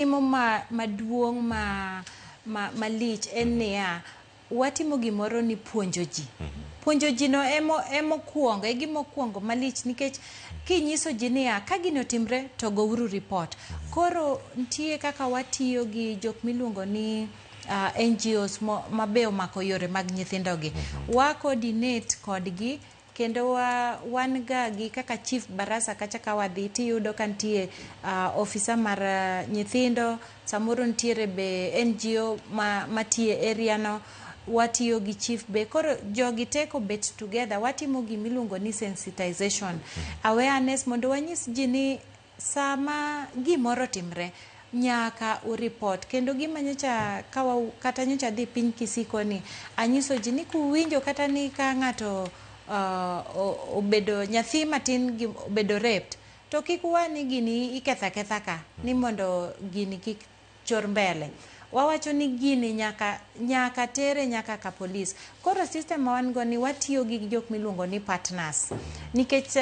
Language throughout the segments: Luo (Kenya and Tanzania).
Timo maduong' ma malich en niya, watimo gimoro ni puonjo ji. Puonjo ji no emokuongo, e gima okuongo malich, nikech kinyiso ji niya, ka gini otimre to gouru report. Koro nitie kaka watiyo gi jok miluongo ni NGOs mabe omako yore mag nyithindo gi. Wa coordinate kodgi kendo wan ga gi kaka chief barasa kacha. Ka wadhi tiyudo ka nitie ofisa mar nyithindo, samoro nitiere be NGO ma matiye area no, watiyo gi chief be. Koro jogi te kobet together, watimo gimiluongo ni sensitization, awareness, mondo wanyis ji ni sama gimoro otimre nyaka ureport. Kendo gima nyocha kawa, kata nyocha dhi piny Kisii koni, anyiso ji ni kuwinjo kata ni ka ng'ato obedo nyathi matin gi obedo raped, to kik uwa ni gini iketho aketha ka ni mondo gini kik chor mbele. Wawacho ni gini nyaka tere nyaka ka polis. Koro system ma wan go ni watiyo gi jok miluongo ni partners, nikech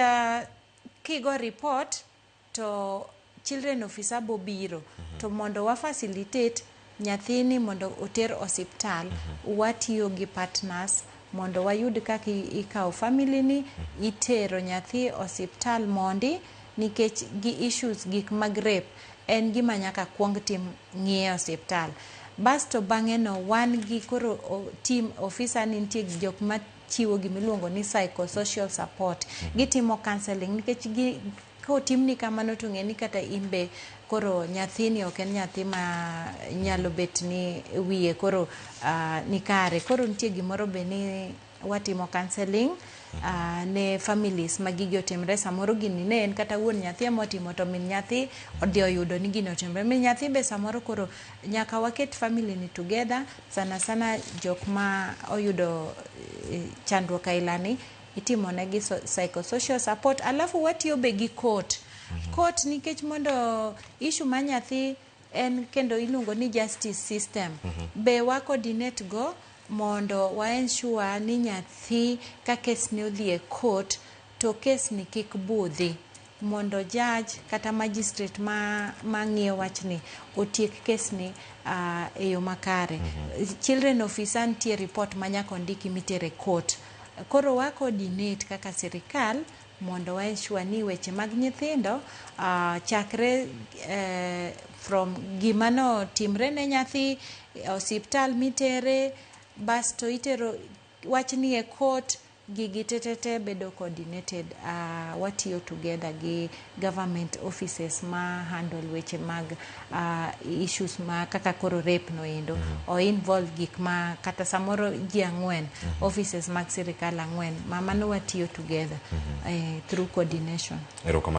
kigo report to children officer bobiro to mondo wa facilitate nyathini mondo oter osiptal. Watiyo gi partners mondo wayud kaka ikawo family ni itero nyathi osiptal mondi, nikech gi issues gik mag rape en gima nyaka kuong tim ng'iye osiptal. Basto bang'e no wan gi koro team officer ni nitie gi jok machiwo gimiluongo ni psychosocial support. Gitimo counseling, nikech gi kotimni kamano to ng'e ni kata in be koro nyathini ok en nyathi ma nyalo bet ni wiye koro ni kare. Koro nitie gimoro be ni watimo counseling ne families ma gigi otimre. Samoro gini ne en kata wuon nyathi ema otimo, to min nyathi odhi oyudo ni gini otimre. Min nyathi be samoro. Koro nyaka waket family ni together, sana sana jok ma oyudo chandruok aila ni itimo negi psychosocial support. Alafu watiyo be gi court, nikech mondo issue ma nyathi en kendo iluongo ni justice system be wa coordinate go mondo wa ensure ni nyathi ka kes ne odhi e court to kes ni kik budhi, mondo judge kata magistrate ma ng'iyo wachni otiek kes ni e yo makare. Children officer nitie report ma nyaka ondiki mitere court. Koro wa coordinate kaka sirikal mondo wa ensure ni weche mag nyithindo chakre from gima notimre ne nyathi, osiptal mitere, basto itero wachni e court, gigi tetete bedo coordinated. Watiyo together gi government offices ma handle weche mag issues ma kaka koro rape no endo o involve gik ma kata samoro ji ang'wen, offices mag sirikal ang'wen ma mano watiyo together through coordination. Erokamano.